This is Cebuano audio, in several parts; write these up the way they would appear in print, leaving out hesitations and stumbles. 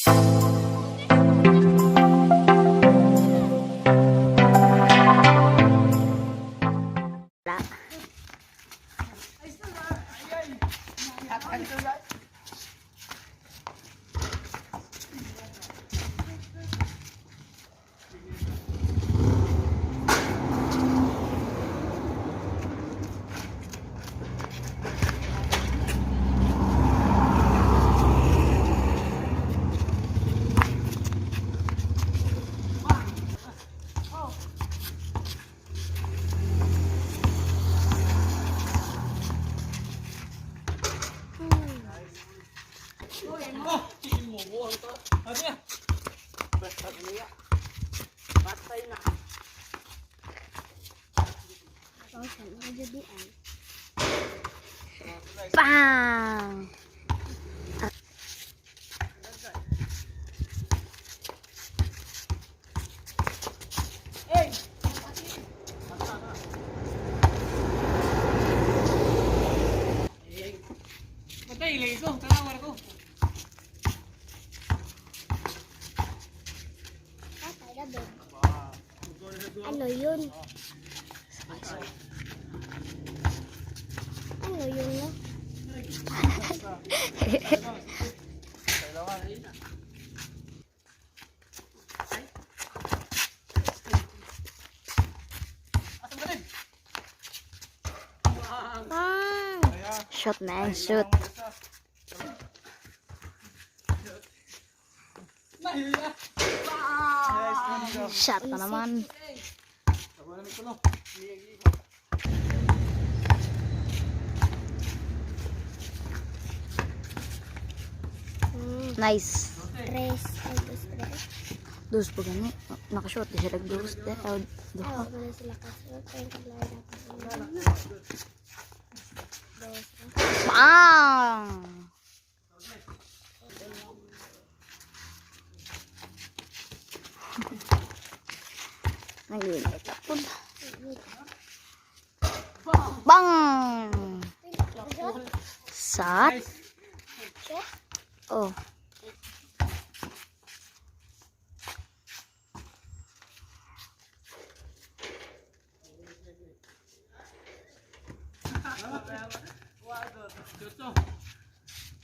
Wala. Bang! Patay, ilay ko. Tanawar ko. Ano yun? Ano yun, no? Bang! Shoot, man, shoot. Shot na naman. Nice. Tres. Ay, dos, tres. Dos pa gani. Nakashoot di sila dos. De, oh, duha. Ah, wala sila kasunod. Kaya kablay dapat. Dos. Bang! Nag-iinit ako. Bang! Sat? Oh.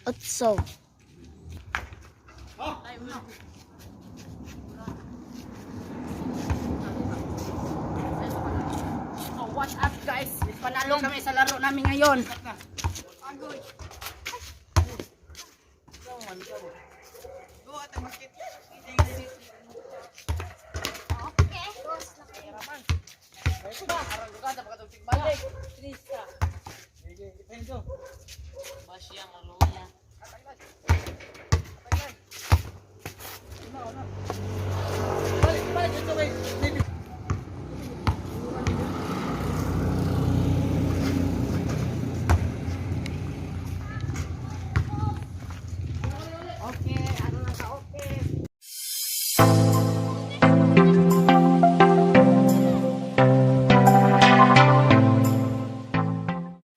Otso. So what's up, guys? Panalo kami sa laro namin ngayon.